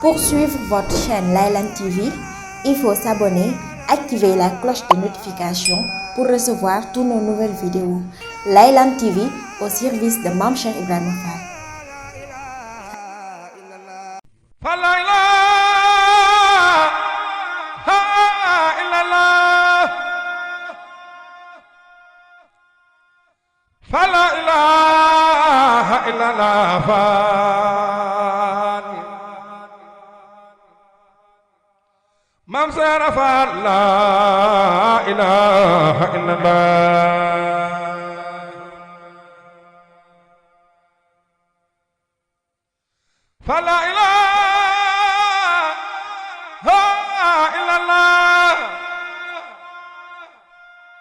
Pour suivre votre chaîne Laylan TV, il faut s'abonner, activer la cloche de notification pour recevoir toutes nos nouvelles vidéos. Laylan TV au service de Mame Cheikh Ibrahima Fall. Mam Sara Fall la ilaha illallah fa la ilaha illallah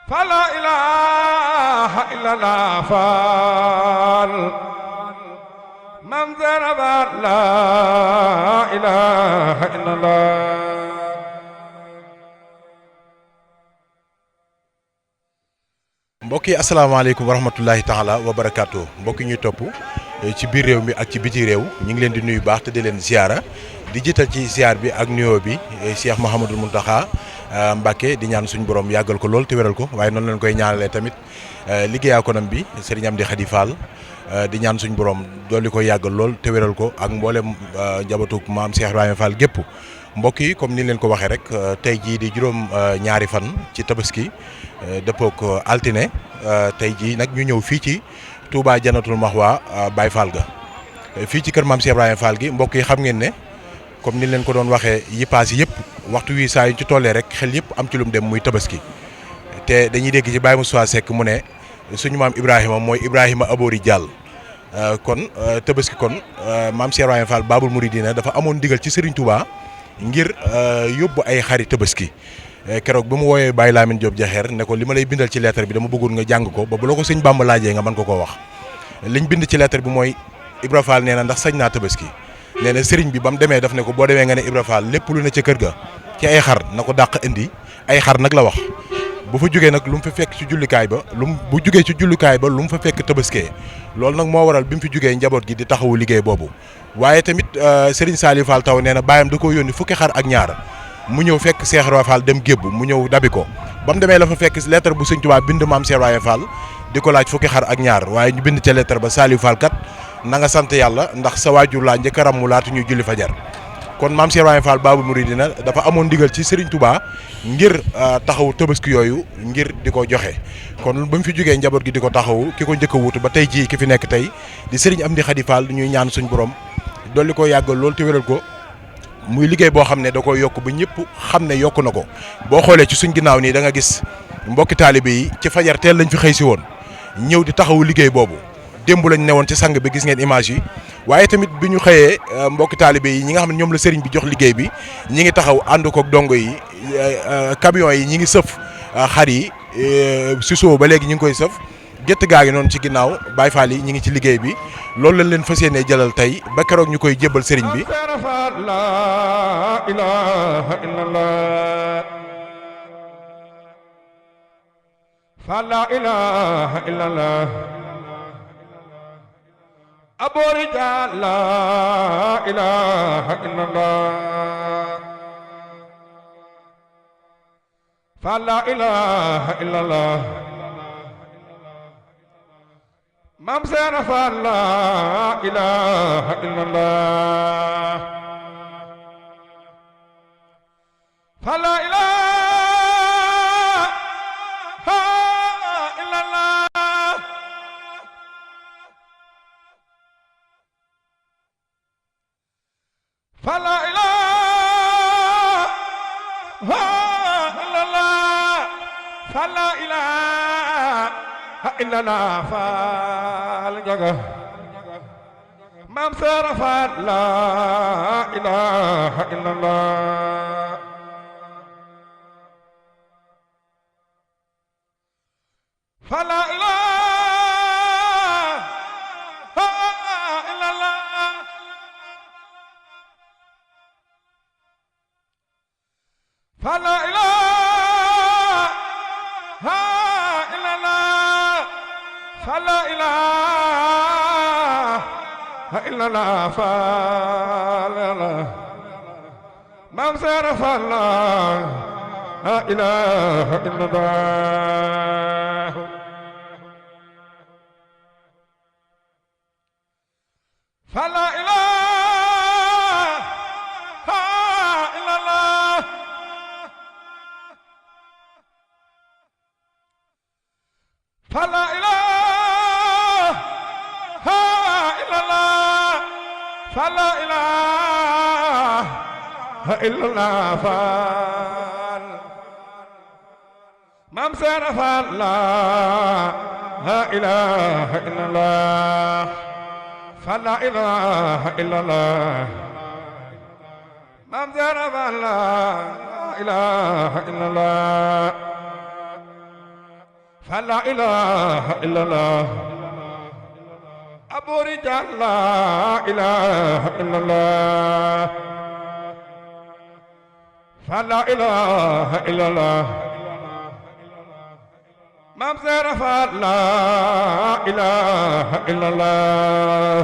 fa la ilaha illallah Fall Mam Sara Fall la ilaha illallah mbokk yi asalaamaaleykum wa rahmatullahi taala wa barakaatu mbokk yi ñuy topp ci biir réew mi ak ci biti réew ñu ngi leen di nuyu baax te di leen ziara di jiital ci ziar bi ak nuyoo bi Cheikh Mouhamadul Mountakha Mbacké di ñaan suñu borom yàggal ko lool te wéral ko waaye noonu leen koy ñaanalee tamit liggéeyaakonam bi Serigne Amdi Khady Fall di ñaan suñu borom dolli ko yàggal lool te wéral ko ak mboolem njabootu maam Cheikh Ibrahima Fall gépp mbokk yi comme ni leen ko waxee rek tey jii di juróom ñaari fan ci tabaski dëppook altine tey jii nag ñu ñëw fii ci Touba Jannatul Mahwa Baye Fall ga fii ci kër maam Cheikh Ibrahima Fall gi mbokk yi xam ngeen ne comme ni leen ko doon waxee yi paas yëpp waxtu wi saa yu ci tollee rek xel yëpp am ci lu mu dem muy tabaski te dañuy dégg ci Baye Moussa Seck mu ne suñu maam Ibrahima mooy Ibrahima Abori Diall kon tabaski kon maam Cheikh Ibrahima Fall Babul Mouridina dafa amoon ndigal ci Serigne Touba ngir yóbbu ay xari tabaski keroog bi mu wooyee Baye Lamine Diop Jaxeer ne ko li ma lay bindal ci lettre bi dama bëggoon nga jàng ko ba bu la ko sëñ Bamba laajee nga mën ko koo wax liñ bind ci lettre bi mooy Ibra Fall nee na ndax sañ naa tabaski nee na sëriñ bi ba mu demee daf ne ko boo demee nga ne Ibra Fall lépp lu ne ca kër ga ci ay xar na ko dàq indi ay xar nag la wax bu fa jógee nag lu mu fa fekk ci jullikaay ba bu jógee ci jullikaay ba lu mu fa fekk tabaskee loolu nag moo waral bi mu fi jógee njaboot gi di taxawu liggéey boobu waaye tamit Serigne Saliou Fall taw nee na bàyyam da koo yónni fukki xar ak ñaar mu ñëw fekk Cheikh Ibrahima Fall dem gébbu mu ñëw dabi ko ba mu demee la fa fekk lettre bu Sëñ Tuubaa bind maam Cheikh Ibrahima Fall di ko laaj fukki xar ak ñaar waaye ñu bind ca lettre ba Saliou Fall kat na nga sant yàlla ndax sa waajur laa njëkk a ràmmu laata ñuy julli fajar kon maam Cheikh Ibrahima Fall Babul Mouridina dafa amoon ndigal ci Serigne Touba ngir taxawu tabaski yooyu ngir di ko joxe kon ba mu fi jógee njaboot gi di ko taxawu ki ko njëkk a wuutu ba tey jii ki fi nekk tey di Serigne Amdi Khady Fall di ñuy ñaan suñu borom dolli ko yàggal loolu te wéral ko muy liggéey boo xam ne da koy yokk ba ñëpp xam ne yokk na ko boo xoolee ci suñ ginnaaw nii da nga gis mbokki taalibe yi ci fajar teel lañ fi xëy si woon ñëw di taxawu liggéey boobu démb lañ newoon ci sang bi gis ngeen image yi waaye tamit bi ñu xëyee mbokki taalibe yi ñi nga xam ne ñoom la sëriñ bi jox liggéey bi ñi ngi taxaw ànd koog dongo yi camion yi ñi ngi sëf xar yi si soo ba léegi ñi ngi koy sëf gétt gaa ngi noonu ci ginnaaw Baye Fall yi ñi ngi ci liggéey bi loolu lañ leen fas yéenee jëlal tey ba keroog ñu koy jébbal sëriñ bi la ilaha illallah fa la ilaha illallah Abori Diall la ilaha illallah fa la ilaha illallah Mam Sara Fall la ilaha illallah fa la ilaha illallah fa la ilaha illallah fa la ilaha illallah Fall jaga Mam Sara Fall la ilaha illallah fa la ilaha illallah fa la ilaha illallah fa la ilaha illallah fa la Maam Seera Faal la ilaha illallah fa la ilaha illallah fa la ilaha illallah fa la ilaha illallah faal Maam Seera Faal la ilaha illallah fa la ilaha illallah Maam Seera Faal la ilaha illallah fa la ilaha illallah Abu Rijal la ilaha illallah fa la ilaha illallah Maam Seera Faal la ilaha illallah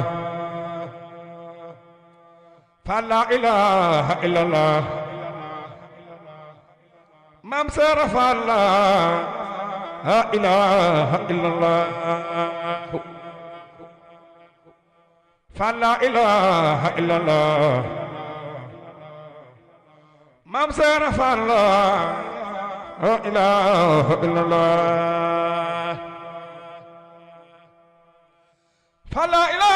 fa la ilaha illallah Maam Seera Faal la ilaha illallah fa la ilaha illallah Maam Seera Faal la ilaha illallah fa la ilaha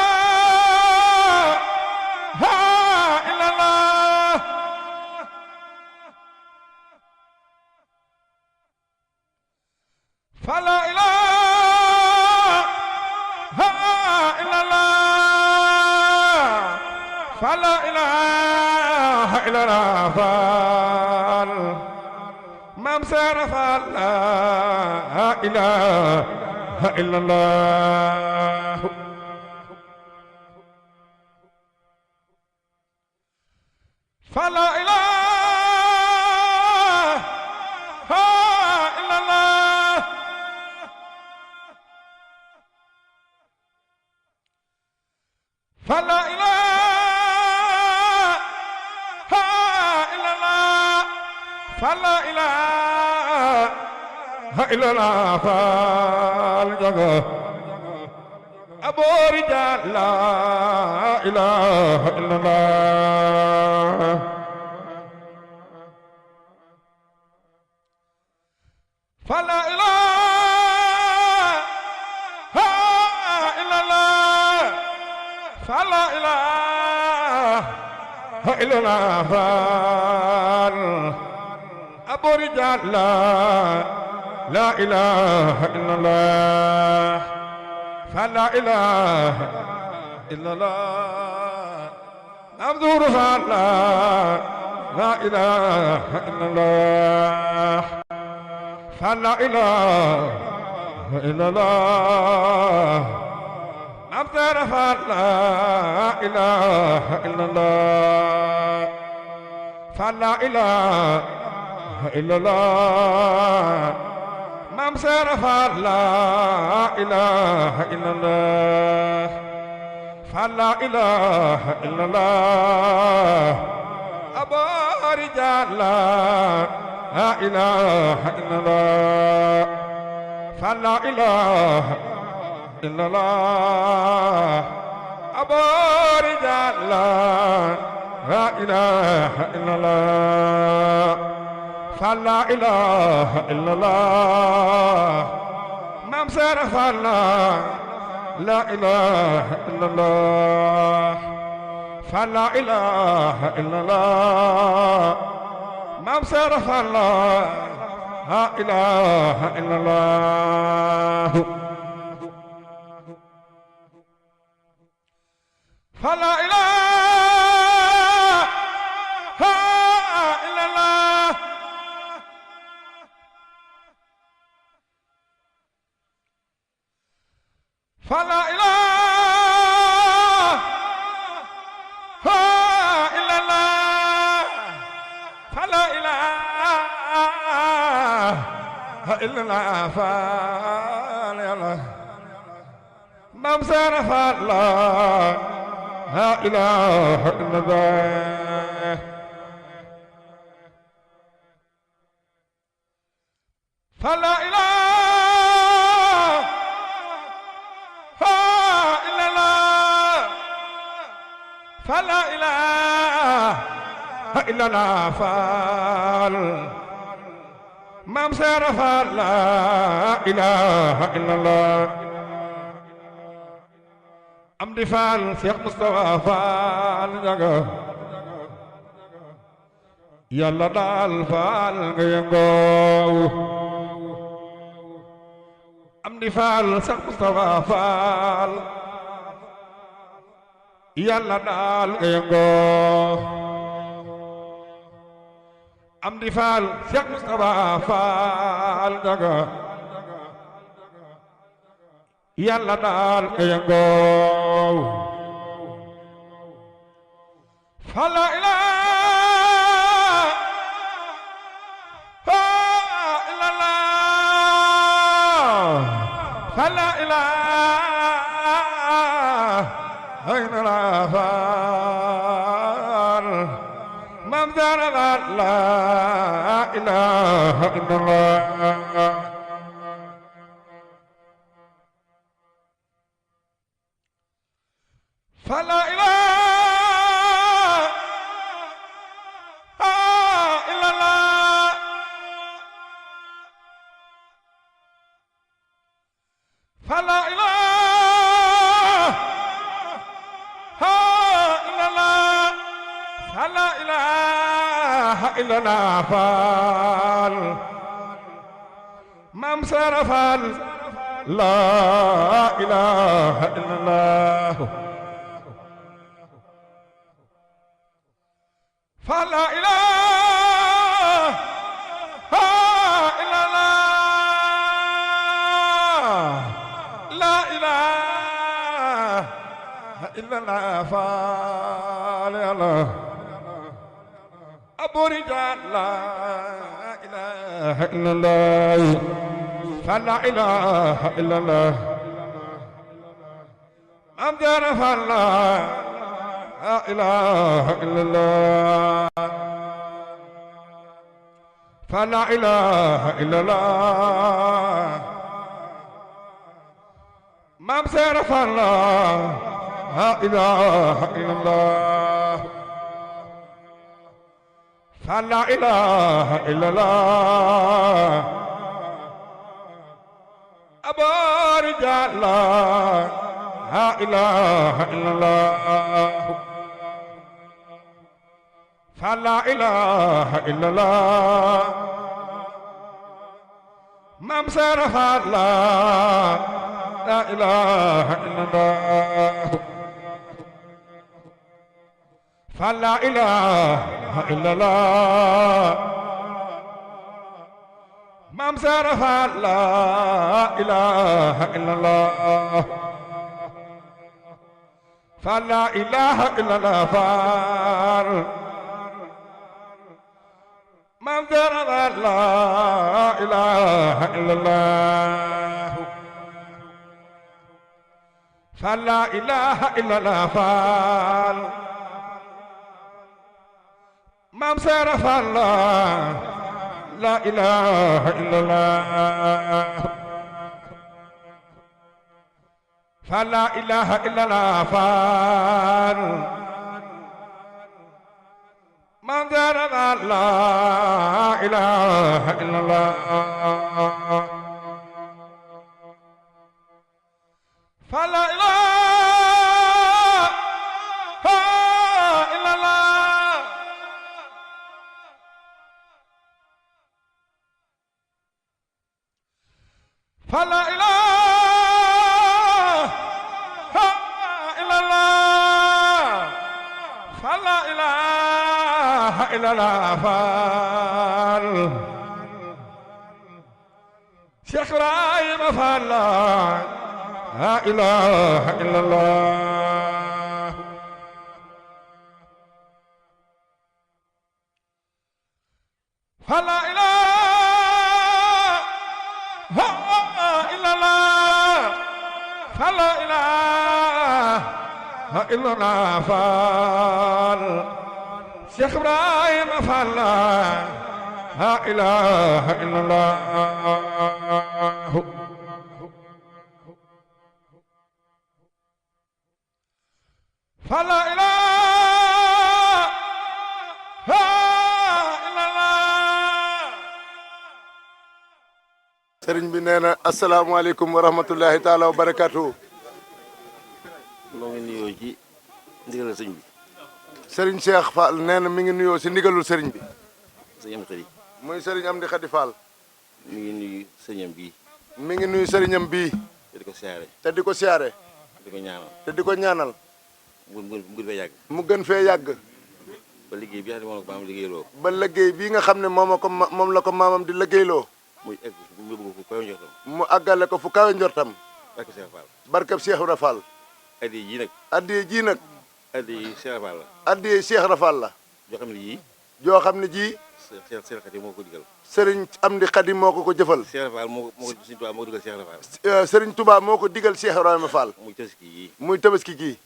illallah fa la ilaha illallah fa la ilaha illallah faal Maam Seera Faal la ilaha illallah fa la ilaha illallah fa la ilaha illallah fa la ilaha illallah faal jaga Abu Rijal la ilaha illallah fa la ilaha illallah fa la ilaha illallah faal Abu Rijal la ilaha illallah fa la ilaha illallah Abdur Faal la ilaha illallah fa la ilaha illallah Maam Seera Faal la ilaha illallah fa la ilaha illallah Maam Seera Faal la ilaha illallah fa la ilaha illallah Abu Rijal la ilaha illallah fa la ilaha illallah Abu Rijal la ilaha illallah fa la ilaha illallah Maam Seera Faal la ilaha illallah fa la ilaha illallah Maam Seera Faal la ilaha illallah fa la ilaha illallah fa la ilaha illallah fa la ilaha illallah fa la Maam Seera Faal la ilaha illallah فلا إله إلا الله فلا إله إلا الله فال مام سير فلا إله إلا الله أمدي فال شيخ مصطفى فال جاga يلا دال فال غيغو أمدي فال شيخ مصطفى فال يلا دال غيغو أمدي فال شيخ مصطفى فال جاga يلا دال غيغو فلا إله إلا الله فلا إله إلا الله ممدر لا إله إلا الله فلا إله إلا الله فلا إله إلا الله فلا إله إلا الله فال مام سرفال لا إله إلا الله فلا إله إلا الله لا إله إلا الله فلا الله أبو رجال لا إله إلا الله فلا إله إلا الله أمجر فلا لا إله إلا الله فلا إله إلا الله ممسر فلا لا إله إلا الله فلا إله إلا الله أبو رجال لا إله إلا الله فلا إله إلا الله ممسر فلا لا إله إلا الله فلا إله إلا الله ممسر فلا إله إلا الله فلا إله إلا الله فال من ذرى لا إله إلا الله فلا إله إلا الله فال من صرف الله لا إله إلا الله فلا إله إلا الله فال من ذرى لا إله إلا الله فلا إله إلا الله فلا إله إلا الله فلا إله إلا الله فال شيخ إبراهيم فلا لا إله إلا الله فلا إله إلا الله فلا إله إلا الله فال شيخ إبراهيم فلا إله إلا الله فلا إله إلا الله. sëriñ bi nee na asalaamaaleykum wa rahmatullahi taala wa barakaatu. moo ngi nuyoo ci ndigalal sëñ bi. sëriñ Cheikh Fall nee na mi ngi nuyoo si ndigalul sëriñ bi. sëñ am xëri muy sëriñ Amdi Xadi Fall. mi ngi nuyu sëñam bii. mi ngi nuyu sëriñam bii. te di ko siyaare. te di ko siyaare. di ko ñaanal. te di ko ñaanal. mu gën fee yàgg. mu gën fee yàgg. ba liggéey bi nga xam ne moom la ko maamam liggéeyloo. ba liggéey bii nga xam ne moom la ko maamam di liggéeyloo. muy egg mu bëgg fu kawe njortam. mu àggale ko fu kawe njortam. barke Cheikh Fall. barkeb Cheikh Ibra Fall. addiya ji nag. addiye jii nag. addiya Cheikh Fall la. addiye Cheikh Ibra Fall la. joo xam ne yii. joo xam ne ji. Cheikh Xadi moo ko digal. sëriñ Amdi Xadi moo ko jëfal. Cheikh Fall moo ko Sëriñ Tuubaa moo ko digal Cheikh Fall. sëriñ Touba moo ko digal Cheikh Ibrahima Fall. muy tabaski yii. muy tabaski gii.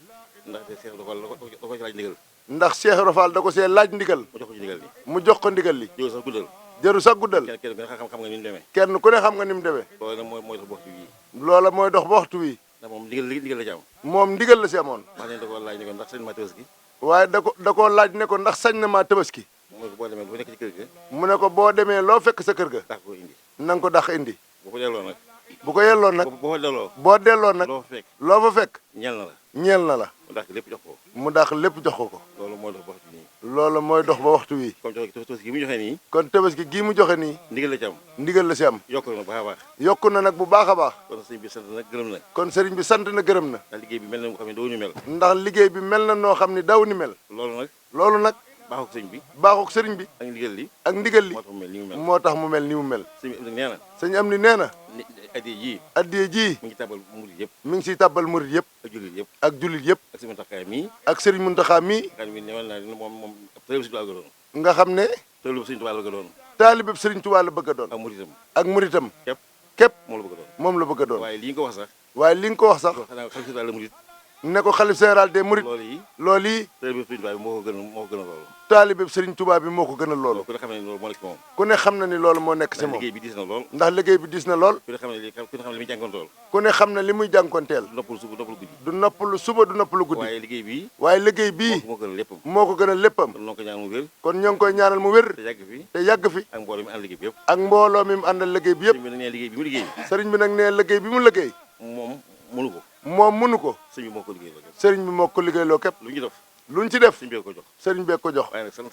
ndaxte Cheikh Fall da ko ci laaj ndigal. ndax Cheikh Ibra Fall da ko see laaj ndigal. mu jox ko ci ndigal li. mu jox ko ndigal li. jóge sax guddal. jëru sax guddal. kenn xam nga ni mu demee. kenn ku ne xam nga ni mu demee. loolu nag mooy dox waxtu bii. loola mooy dox ba waxtu wi. ndax moom ndigal la ci am. moom ndigal la si amoon. wax nañ da ko laaj ne ko ndax sëñ ma tabaski. waaye da koo laaj ne ko ndax sañ na maa tabaski. mooy boo demee bu nekk ci kër ga. mu ne ko boo demee loo fekk sa kër ga. tax ko indi. na nga ko dax indi. bu ko delloo nag. bu ko yelloon nag. boo ko delloo. boo delloo nag. loo fa fekk. loo fa fekk. ñeel na la. ñeel na la. mu dàq lépp jox ko. mu dax lépp jox ko ko. loolu mooy dox ba waxtu nii. loola mooy dox ba waxtu wi. comme joxe tabaski gi mu joxe nii. kon tabaski gii mu joxe nii. ndigal la ci am. ndigal la si am. yokk na baax a baax. yokku na nag bu baax a baax. kon sëñ bi sant na gërëm na. kon sëriñ bi sant na gërëm na. ndax liggéey bi mel na nga xam ne doo ñu mel. ndax liggéey bi mel na noo xam ni daw ni mel. loolu nag. loolu nag. baaxul sëñ bi. baaxuk sëriñ bi. ak ndigal li. ak ndigal li. moo tax mu mel ni mu mel. moo tax mu mel ni mu mel. sëñ bi nee na. sëñ am ni nee na. addiya ji. addiye ji. mi ngi tàbbal murid yëpp. mi ngi siy tàbbal murid yëpp. ak jullit yëpp. ak jullit yëpp. ak sëñ Muntaxa mii. ak sëriñ Muntaxa mii. xam ne newal naa moom taalib sëñ Tuubaa la doon. nga xam ne. taalib sëñ Tuubaa la doon. taalibeb sëriñ Tuubaa la bëgg a doon. ak muritam. ak muritam. képp. képp moom la bëgg a doon. moom la bëgg a doon. waaye lii nga ko wax sax. waaye li nga ko wax sax. xanaa xam si daal la murid. ne ko xalif général des murid. loolu yi. loolu yi. taalib sëñ Tuubaa bi moo ko gën a loolu. taalibeb sëriñ Tuubaa bi moo ko gën a loolu. ku ne xam ne loolu moo nekk ci moom. ku ne xam na ni loolu moo nekk si moom. liggéey bi diis na lool. ndax liggéey bi diis na lool. ku ne xam ne li muy jànkonteel. ku ne xam na li muy jànkonteel. noppalu suba noppalu guddi. du noppalu suba du noppalu guddi. waaye liggéey bii. waaye liggéey bii. moo gën a léppam. moo ko gën a léppam. kon noo ko ñaan mu wér. kon ñoo ngi koy ñaanal mu wér. te yàgg fi. te yàgg fi. ak mbooloo mi ànd liggéey bi yëpp. ak mbooloo mi mu àndal liggéey bi yëpp. sëñ bi nag nee liggéey bi mu liggéey. sëriñ bi nag nee liggéey bi mu liggéey. moom mënu ko. moom mënu ko. sëñ bi moo ko liggéey loolu. sëriñ bi moo ko liggéeyloo képp. lu ñu def. luñ ci def. sëñ bi ko jox. sëriñ bee ko jox. waaye nag sant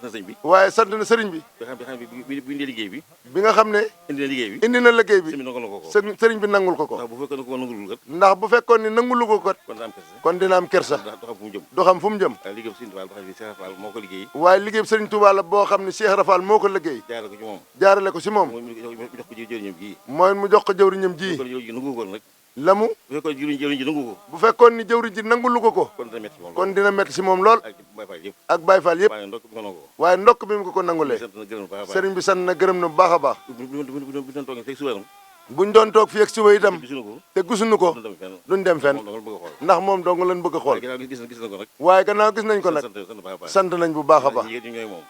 na sëñ bi. waaye sant na sëriñ bi. bi xam ne bi indee liggéey bi. bi nga xam ne. indi na liggéey bi. indi na liggéey bi. sëñ bi nangul na ko ko. sëriñ bi nangul ko ko. ndax bu fekkoon ne ko nangulul kat. ndax bu fekkoon ni nangulu ko kat. kon dina am kersa. kon dina am kersa. ndax doxam fu mu jëm. du xam fu mu jëm. waaye liggéey sëñ Tuubaa boo xam ne Cheikh Fall moo ko liggéey. waaye liggéey sëriñ Tuubaa la boo xam ne Cheikh Rafal moo ko liggéey. jaarale ko ci moom. jaarale ko si moom. mu jox ko jëriñam ji. mooy mu jox ko jëwriñam ji. kon jëriñ ji nangu ko nag. la mu. bu fekkoon jëriñ ji nangu ko. bu fekkoon ni jëwriñ ji nangulu ko ko. kon dina métti moom. kon dina métti si moom lool. ak Baay Faal yëpp. ak Baay Faal yëpp. waaye ndokk bi nga nangoo. waaye ndokk bi mu ko nangulee. sant na gërëm baax a baax. sëriñ bi sant na gërëm na bu baax a baax. bu doon toog fekk suba buñ doon toog fii ak suba itam. gisuñu ko. te gisuñu ko. duñ dem fenn. ndax moom dong lañ bëgg a xool. gis na ko nag. waaye gannaaw gis nañ ko nag. sant nañ bu baax a baax.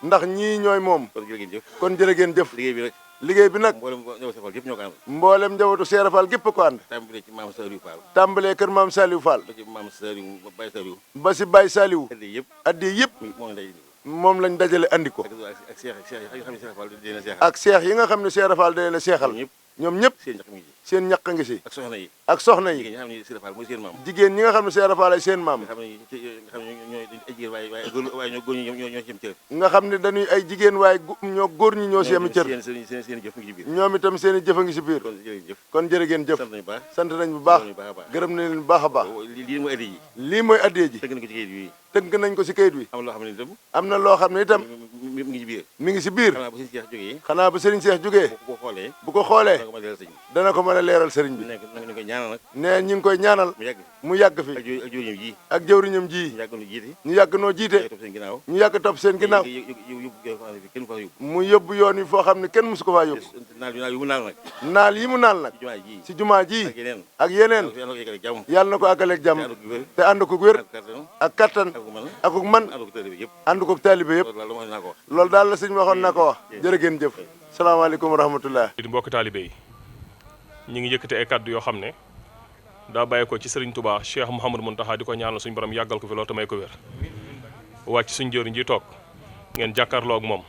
ndax ñii ñooy moom. kon jërë ngeen jëf. kon jërë ngeen jëf. liggéey bi rek. liggéey bi nag. mboolem njabootu Fall yëpp ñoo ko ànd. mboolem njabootu Cheikh Fall gépp ko ànd. tàmbalee ci maam Saliou Fall. tàmbalee kër maam Saliou Fall. ba ci maam Saliou Baye Saliou. ba si Baye Saliou. addi yëpp. addi yëpp. moo ngi day moom lañ dajale andi ko. ak seex yi nga xam ne Cheikh Fall da leen a seexal. ak seex yi nga xam ne Cheikh Fall da leen a seexal. ñoom ñëpp. seen ñaq mi ji. seen ñaq ngi si. ak soxna yi. ak soxna yi. jigéen ñi nga xam ne Cheikh Fall mooy seen maam. jigéen ñi nga xam ne Cheikh Fall ay seen maam. nga xam ne ñooy ay jigéen waaye ñoo góor ñi ñoo ci yem cër. nga xam ne dañuy ay jigéen waaye ñoo góor ñi ñoo si yem cër. seen jëf ngi ci biir. ñoom itam seen i jëf a ngi si biir. kon jërëjëf. kon jërë ngeen jëf. sant nañu baax. sant nañ bu baax. gërëm nañ leen bu baax a baax. lii mooy addi ji. lii mooy addee ji. tënk nañ ko ci kayit wi. tënk nañ ko si kayit wi. am loo xam ne itam. am na loo xam ne itam. mi ngi ci biir. mi ngi si biir. xanaa bu sëriñ Cheikh jógee. xanaa bu sëriñ Cheikh jógee. bu ko xoolee. bu ko xoolee. dana ko mën a leeral sëriñ bi. nekk nañu koy ñaanal nag. nee ñi ngi koy ñaanal. mu yàgg fi. ak jëwriñam ji. ak jëwriñam ji. ñu yàgg noo jiite. ñu yàgg topp seen ginnaaw. mu yóbbu yoon yi foo xam ne kenn musu ko faa yóbbu. naal yi mu naal nag. ci jumaa ji. ak yeneen. yàlla na ko àggaleeg jàmm. te ànd ko wér. ak kattan. akuk man. ànd ko taalibe yëpp. loolu daal la sëñ waxoon na ko wax. jërë ngeen jëf. salaamaaleykum wa rahmatullah. di mbokki taalibe yi ñu ngi yëkkati ay kàddu yoo xam ne daa bàyyi ko ci Serigne Touba Cheikh Mouhamadou Mountakha di ko ñaanal suñu borom yàggal ko fi loolu te may ko wér wàcc suñu jëriñ ji toog ngeen jàkkaarloo ak moom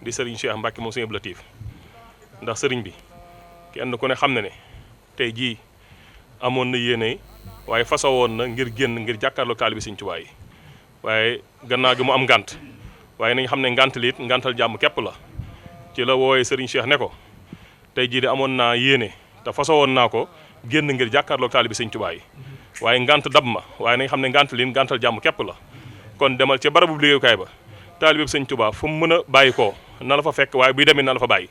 di Serigne Cheikh Mbacke moom suñu Ablatif ndax Serigne bi kenn ku ne xam na ne tey jii amoon na yéene waaye fasoo woon na ngir génn ngir jàkkaarloo taalibe Serigne Touba yi waaye gannaaw gi mu am ngànt waaye nañ xam ne ngànt liit ngàntal jàmm képp la ci la wooyee Serigne Cheikh ne ko tey jii de amoon naa yéene te fasoo woon naa ko génn ngir jàkkaarloog taalibe Sëñ Tuubaa yi waaye ngant dab ma waaye nañ xam ne ngant liin ngantal jàmm képp la kon demal ca barabu liggéeyukaay ba taalibe Sëñ Tuubaa fu mu mën a bàyyi koo na la fa fekk waaye buy demee na la fa bàyyi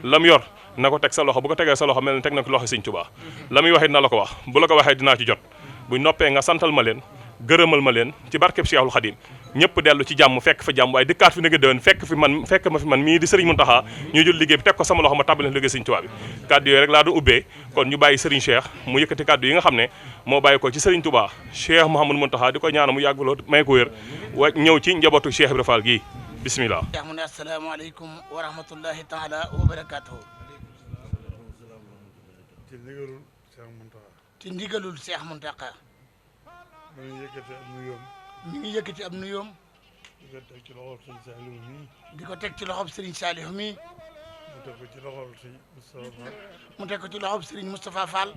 lam yor na ko teg sa loxo bu ko tegee sa loxo mel ne teg na ko loxo Sëñ Tuubaa la muy waxee na la ko wax bu la ko waxee dinaa ci jot buñ noppee nga santal ma leen gërëmal ma leen ci barkeb Cheikhul Khadim ñëpp dellu ci jàmm fekk fa jàmm waaye dëkkaat fi na nga déwén fekk ma fi man mii di Serigne Mountakha ñu jël liggéey bi teg ko sama loxo ma tàbbale liggéey Serigne Touba bi kàddu yooyu rek laa doon ubbee kon ñu bàyyi Serigne Cheikh mu yëkkati kàddu yi nga xam ne moo bàyyi ko ci Serigne Touba Cheikh Mouhamadou Mountakha di ko ñaanal mu yàgg lool may ko wér wa ñëw ci njabootu Cheikh Ibra Fall gii bismillah. mu ne asalaamaaleykum wa rahmatullahi taala wa barakaatuhu. ci ndigalul Cheikh Mountakha. mi ngi yëkkati ab nuyoom. di ko teg ci loxob Serigne Saliou mi. mu teg ko ci loxob Serigne Moustapha Fall.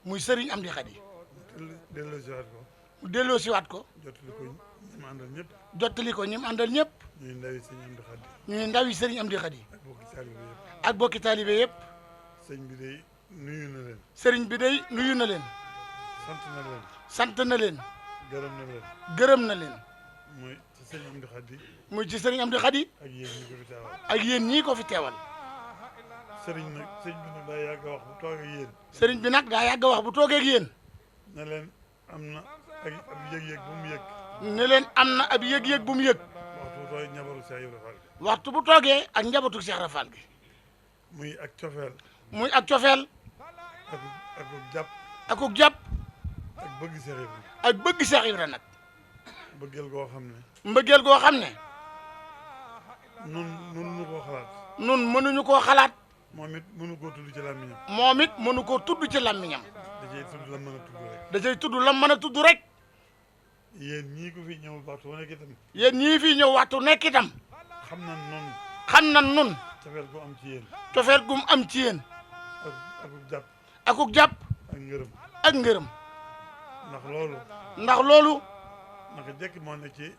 muy Serigne Amdi Khady. mu delloosiwaat ko. jottali ko ñi mu àndal ñëpp. ñuy ndawi Serigne Amdi Khady. ak bokki taalibe yëpp. Serigne bi day nuyu na leen. Serigne bi day nuyu na leen. sant na leen. gërëm na leen. muy ci sëñ Amdi Khady. muy ci sëriñ Amdi Khady. ak yéen ñi ko fi teewal. ak yéen ñii ko fi teewal. sëriñ bi nag daa yàgg a wax bu toogee ak yéen. sëriñ bi nag daa yàgg a wax bu toogee ak yéen. ne leen am na ab yëg-yëg bu mu yëg. ne leen am na ab yëg-yëg bu mu yëg. waxtu bu toogee ak njabootu Cheikh Ibra Fall gi. muy ak cofeel. muy ak cofeel. akuk jàpp. akuk jàpp. ak bëgg Cheikh Ibra. ak bëgg Cheikh Ibra nag. mbëggeel goo xam ne. mbëggeel goo xam ne. nun mënuñu koo xalaat. nun mënuñu koo xalaat. moom it mënu koo tudd ci làmmiñam. moom it mënu koo tudd ci làmmiñam. da cay tudd la mën a tudd rek. da cay tudd la mën a tudd rek. yéen ñii ko fi ñëw waxtu nekk itam. yéen ñii fi ñëw waxtu nekk itam. xam nan noonu. xam nan nun cofeel gu am ci yéen. cofeel gu am ci yéen. akuk jàpp. akuk jàpp. ak ngërëm. ak ngërëm. ndax loolu. naka jekk moo nekk ci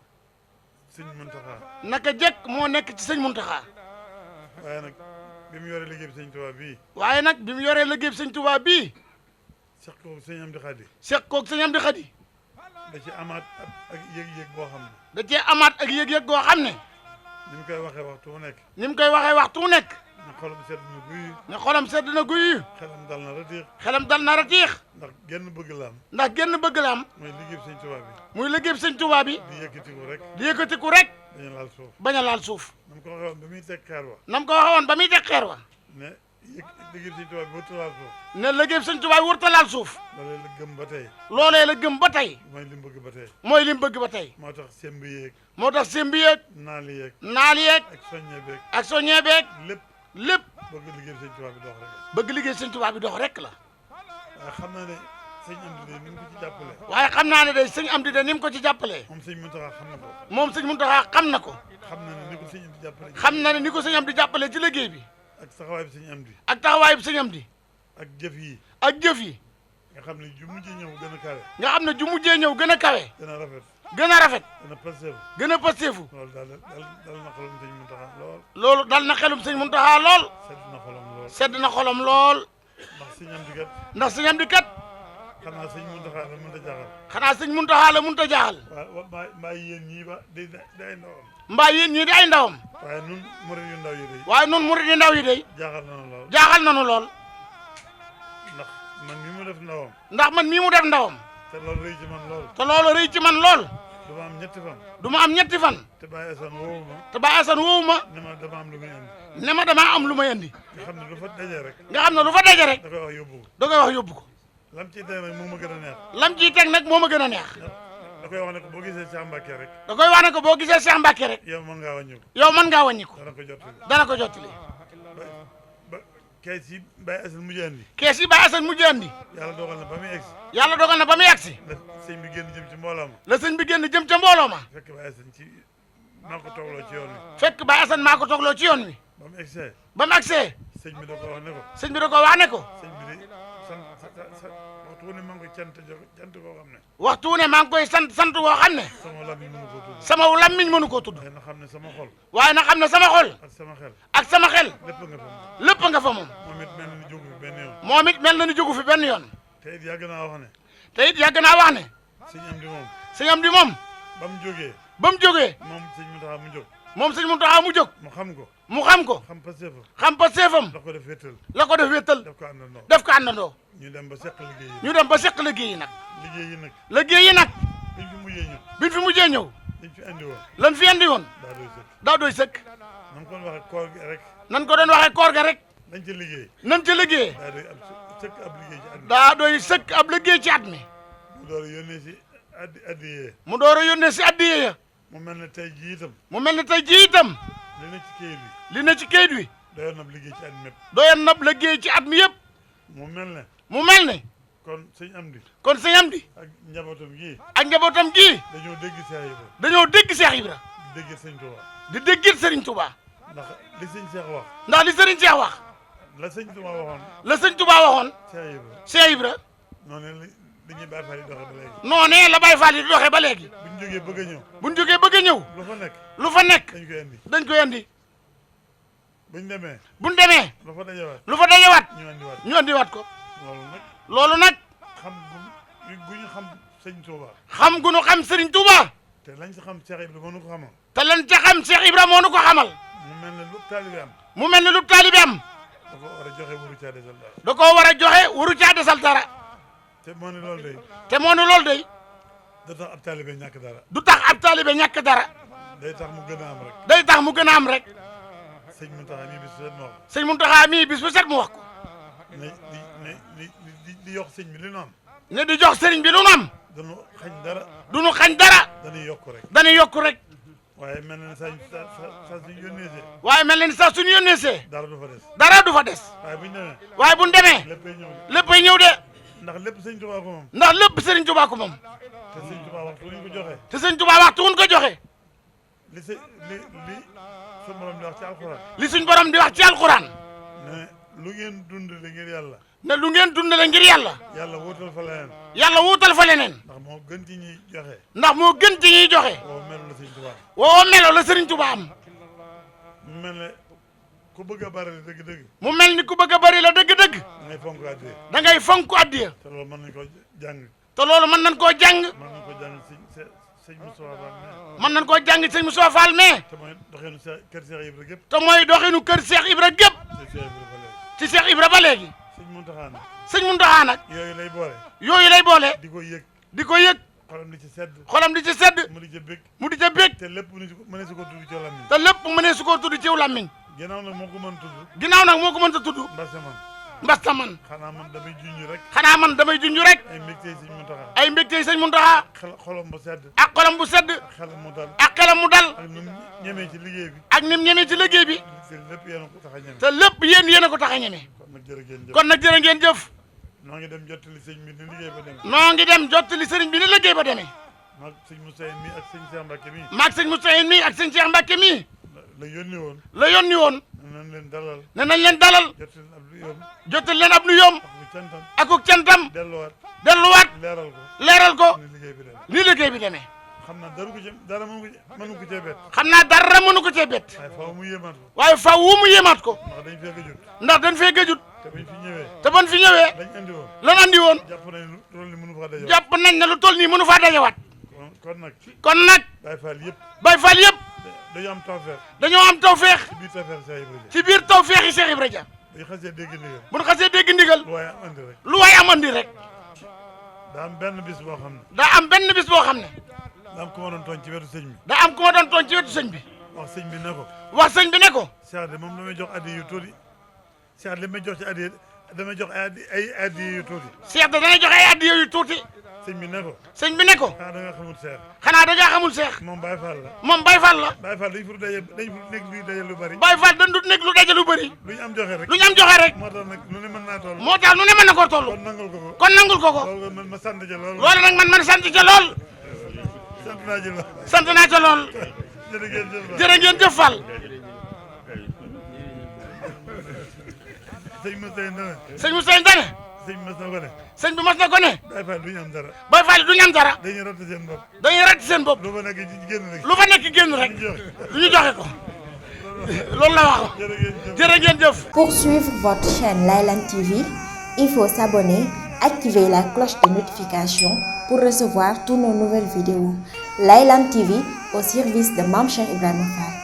sëñ Mountakha. naka jekk moo nekk ci sëñ Mountakha. waaye nag bi mu yoree liggéey bi sëñ Touba bii. waaye nag bi mu yoree liggéey bi sëñ Touba bii. seq koog sëñ Amdi Khady. seq koog sëñ Amdi Khady. da ci amaat ak yëg-yëg boo xam ne. da cee amaat ak yëg-yëg goo xam ne. ni mu koy waxee waxtu wu nekk. ni mu koy waxee waxtu wu nekk. ne xolam sedd na guy. ne xolam sedd na guy. xelam dal na ratiix. xelam dal na ratiix. ndax genn bëgg la am. ndax genn bëgg la am. mooy liggéey sëñ Touba bi. muy liggéey sëñ Touba bi. di yëkkatiku rek. di yëkkatiku rek. bañ a laal suuf. bañ a laal suuf. na mu ko waxee woon ba muy teg xeer wa. na mu ko waxee woon ba muy teg xeer wa. ne liggéey sëñ Touba bi wërta laal suuf. ne liggéey sëñ Touba bi wërta laal suuf. loolee la gëm ba tey. loolee la gëm ba tey. mooy li mu bëgg ba tey. mooy li mu bëgg ba tey. moo tax semb yeeg. moo tax semb yeeg. naal yeeg. naal yeeg. ak soññe beeg. ak soññe beeg. lépp. bëgg liggéey sëñ Touba bi dox rek. bëgg liggéey sëñ Touba bi dox rek la. waaye xam naa ne sëñ Amdi de ni mu ko ci jàppale. waaye xam naa ne day sëñ Amdi de ni mu ko ci jàppalee. moom sëñ Mountakha xam na ko. moom sëñ Mountakha xam na ko. xam na ne ni ko sëñ Amdi jàppale. xam na ne ni ko sëñ Amdi jàppalee ci liggéey bi. ak taxawaay bi sëñ Amdi. ak taxawaay bi sëñ Amdi. ak jëf yi. ak jëf yi. nga xam ne ju mujjee ñëw gën a kawe. nga xam ne ju mujjee ñëw gën a kawe. gën a rafet. gën a rafet. gën a pasteefu. gën a pasteefu. loolu dal na xelum sëñ Mountakha lool. loolu dal na xelum sëñ Mountakha lool. sedd na xolam lool. sedd na xolam lool. ndax sëñ Amdi kat. ndax sëñ Amdi kat. xanaa sëñ Mountakha la mënta jaaxal. xanaa sëñ Mountakha la mënta jaaxal. waaw mbaa yéen ñii ba di ay ndawam. mbaa yéen ñii di ay ndawam. waaye nun murid yu ndaw yi day. waaye nun murid yu ndaw yi day. jaaxal nañu lool. jaaxal nañu lool. man mii mu def ndawam. ndax man mii mu def ndawam. te loolu rëy ci man lool. te loolu rëy ci man lool. du ma am ñetti fan. du ma am ñetti fan. te Baye Assane woowu ma. te Baye Assane woowu ma. ne ma dama am lu muy andi. ne ma damaa am lu may andi. nga xam ne lu fa daje rek. nga xam ne lu fa daje rek. da koy wax yóbbu ko. da koy wax yóbbu ko. lam ciy teg nag moo ma gën a neex. lam ciy teg nag moo ma gën a neex. da koy wax ne ko boo gisee Cheikh Mbacke rek. da koy wax ne ko boo gisee Cheikh Mbacke rek. yow mën ngaa wàññi ko. yow mën ngaa wàññi ko. dana ko jottali. dana ko jottali. ba kees yi Baye Assane mujj andi. kees yi Baye Assane mujj andi. yàlla dogal na ba muy egsi. yàlla dogal na ba muy egsi. la sëñ bi génn jëm ci mbooloo ma. la sëñ bi génn jëm ca mbooloo ma. fekk Baye Assane ci maa ko toogloo ci yoon wi. fekk Baye Assane maa ko toogloo ci yoon wi. ba mu egsee. ba mu agsee. sëñ bi da ko wax ne ko. sëñ bi da ko wax ne ko. sëñ bi de waxtu wu ne maa ngi koy cant koo xam ne. waxtu wu ne maa ngi koy sant koo xam ne. sama làmmiñ mënu koo tudd. sama làmmiñ mënu koo tudd. waaye na xam ne sama xol. waaye na xam ne sama xol. ak sama xel. ak sama xel. lépp nga fa moom. lépp nga fa moom. moom it mel na ni jógu fi benn yoon. moom it mel na ni jógu fi benn yoon. te it yàgg naa wax ne. te it yàgg naa wax ne. sëñ am di moom. sëñ am di moom. ba mu jógee. ba mu jógee. moom sëñ Mountakha mu jóg. moom sëñ Mountakha mu jóg. mu xam ko. mu xam ko. xam pa seefam. xam pa seefam. da ko def wéttal. la ko def wéttal. def ko àndandoo. def ko àndandoo. ñu dem ba seq liggéey yi. ñu dem ba seq liggéey yi nag. liggéey yi nag. liggéey yi nag. biñ fi mujjee ñëw. biñ fi mujjee ñëw. liñ fi andi woon. lan fi andi woon. daa doy sëkk. daa doy sëkk. nan ko doon waxee koor gi rek. nan ko doon waxee koor ga rek. nañ ci liggéey. nan ci liggéey. daa doy sëkk ab liggéey ci at mi. daa doy sëkk ab liggéey ci at mi. mu door a yónnee si addiyee. mu door a yónnee si addiyee ya. mu mel ne tey jii itam. mu mel ne tey jii itam. li ne ci kayit bi. li ne ci kayit wi. doyoon na liggéey ci at mi yëpp. doyoon na liggéey ci at mi yëpp. mu mel ne. mu mel ne. kon sëñ Amdi. kon sëñ Amdi. ak njabootam gii. ak njabootam gii. dañoo dégg Cheikh Ibra. dañoo dégg Cheikh Ibra. di dégg sëñ Touba. di déggit Serigne Touba. ndax li sëñ Cheikh wax. ndax li Serigne Cheikh wax. la sëñ Touba waxoon. la sëñ Touba waxoon. Cheikh Ibra. Cheikh Ibra. noonu li ñuy Baye Fall yi doxee ba léegi. noonee la Baye Fall yi doxee ba léegi. buñ jógee bëgg a ñëw. buñ jógee bëgg a ñëw. lu fa nekk. lu fa nekk. dañ koy andi. dañ koy andi. buñ demee. buñ demee. lu fa dajewaat. lu fa dajewaat. ñu andiwaat ko. loolu nag. loolu nag. xam gu ñu xam sëñ Touba. xam gu ñu xam Serigne Touba. te lañ si xam Cheikh Ibra moo nu ko xamal. te lañ ca xam Cheikh Ibra moo nu ko xamal. mu mel ne lu taalibe am. mu mel ne lu taalibe am. da ko war a joxe wuru caa desal dara. da koo war a joxe wuru caa desal dara. te moo ne loolu day. te moo ne loolu day. da tax ab taalibe ñàkk dara. du tax ab taalibe ñàkk dara. day tax mu gën a am rek. day tax mu gën a am rek. sëñ Mountakha mii bis bu set mu wax ko. sëñ Mountakha mii bis bu set mu wax ko. di yokk sëñ bi li nu am. ne di jox sëriñ bi lu nu am. duñu xañ dara. duñu xañ dara. dañuy yokk rek. dañuy yokk rek. waaye mel na ne saa suñu yónnee see. waaye mel na ni saa suñu yónnee see. dara du fa des. dara du fa des. waaye buñ demee. waaye buñ demee. léppay ñëw de. léppay ñëw de. ndax lépp sëñ Touba ko moom. ndax lépp sëriñ Touba ko moom. te sëñ Touba waxtu wuñ ko joxe. te sëñ Touba waxtu wuñ ko joxe. li suñ borom di wax ci alxuraan. li suñ borom di wax ci alxuraan. ne lu ngeen dundale ngir yàlla. ne lu ngeen dundale ngir yàlla. yàlla wuutal fa leneen. yàlla wuutal fa leneen. ndax moo gën ci ñuy joxe. ndax moo gën ci ñuy joxe. woo melo la sëñ Touba. woo melo la sëriñ Touba am. mu mel ne ku bëgg a bari la dëgg-dëgg. mu mel ni ku bëgg a bari la dëgg-dëgg. da ngay fonk addiya. da ngay fonk addiya. te loolu mën nañ koo jàng. te loolu mën nañ koo jàng. mën nañ koo jàng sëñ Moustapha Fall mais. mën nañ koo jàng sëñ Moustapha Fall mais. te mooy doxinu kër Cheikh Ibra gépp. te mooy doxinu kër Cheikh Ibra gépp. ci Cheikh Ibra ba léegi. sëñ Mountakha nag. sëñ Mountakha nag. yooyu lay boole. yooyu lay boole. di ko yëg. di ko yëg. xolam di ci sedd. xolam di ci sedd. mu di ca bég. mu di ca bég. te lépp mënee su ko tudd ci làmmiñ. te lépp mënee su ko tudd ci làmmiñ. ginnaaw nag moo ko mën tudd. ginnaaw nag moo ko mën ta tudd. mbasta man. xanaa man damay junj rek. xanaa man damay junj rek. ay mbégtey sëñ Mountakha. ay mbégtey sëñ Mountakha. xolam bu sedd. ak xolam bu sedd. ak xelam mu dal. ak xelam mu dal. ak ni mu ñemee ci liggéey bi. ak ni mu ñemee ci liggéey bi. te lépp yéen a ko tax a ñeme. te lépp yéen a ko tax a ñeme. kon nag jërë ngeen jëf. kon nag jërë ngeen jëf. noo ngi dem jottali sëñ bi ni liggéey ba demee. noo ngi dem jottali sëriñ bi ni liggéey ba demee. maag sëñ Moussa mi ak sëñ Cheikh Mbacke mi. maag sëñ Moussa mi ak sëñ Cheikh Mbacke mi. la yónni woon. la yónni woon. nañ leen dalal. ne nañ leen dalal. jottali ab lu yom. jottali leen ab lu yom. akuk cantam. delluwaat. leeral ko. ni liggéey bi demee. xam naa dara mënu ko cee bett. xam naa dara mënu ko cee bett. waaye faaw mu yéemaat ko. waaye faaw mu yéemaat ko. ndax ndax dañ dañ fee gëjut. fee gëjut. te bañ fi ñëwee. te bañ fi ñëwee. lañ andi woon. lan andi woon. jàpp nañ lu toll nii mënu faa dajewaat. jàpp nañ ne lu toll nii mënu faa dajewaat. kon nag. kon nag. Baye Fall yëpp. Baye Fall yëpp. dañoo am tawfeex. dañoo am tawfeex. ci biir tawfeex Cheikh Ibra. ci biir tawfeex yi Cheikh Ibra Dia. bu ñu xasee dégg ndigal. bu ñu xasee dégg ndigal. lu waay am andi rek. lu waay am andi rek. daa am benn bis boo xam ne. daa am benn bis boo xam ne. daa am ku ma doon tooñ ci wetu sëñ bi. daa am ku ma doon tooñ ci wetu sëñ bi. wax sëñ bi ne ko. wax sëñ bi ne ko. Cheikh de moom damay jox addi yu tuuti. Cheikh li may jox ci addi damay jox ay addi yu tuuti. Cheikh da dana jox ay addi yu tuuti. sëñ bi ne ko. sëñ bi ne ko. xanaa da nga xamul Cheikh. xanaa da ngaa xamul Cheikh. moom Baye Fall la. moom Baye Fall la. Baye Fall dañ fa nekk luy daje lu bari. Baye Fall dañ du nekk lu daje lu bari. lu ñu am joxe rek. lu ñu am joxe rek. moo tax nag lu ne mën naa toll. moo tax lu ne mën na koo toll. kon nangul ko ko. kon nangul ko ko. loolu man ma sant ca lool. loolu nag man sant ca lool. sant naa ci lool. sant naa ca lool. jërë ngeen jëf Fall. sëñ Moussa Ndane. sëñ Moussa Ndane. sëñ mas na ko ne. sëñ bi mas na ko ne. Baye Fall du ñu am dara. Baye Fall du ñu am dara. dañuy ratt seen bopp. dañuy ratt seen bopp. lu fa nekk génn rek. lu fa nekk génn rek. lu ñu joxe ko. loolu la wax. jërë ngeen jëf. Pour suivre votre chaîne Laylan TV, il faut s'abonner, activer la cloche de notification pour recevoir toutes nos nouvelles vidéos. Laylan TV au service de Mame Cheikh Ibrahima Fall.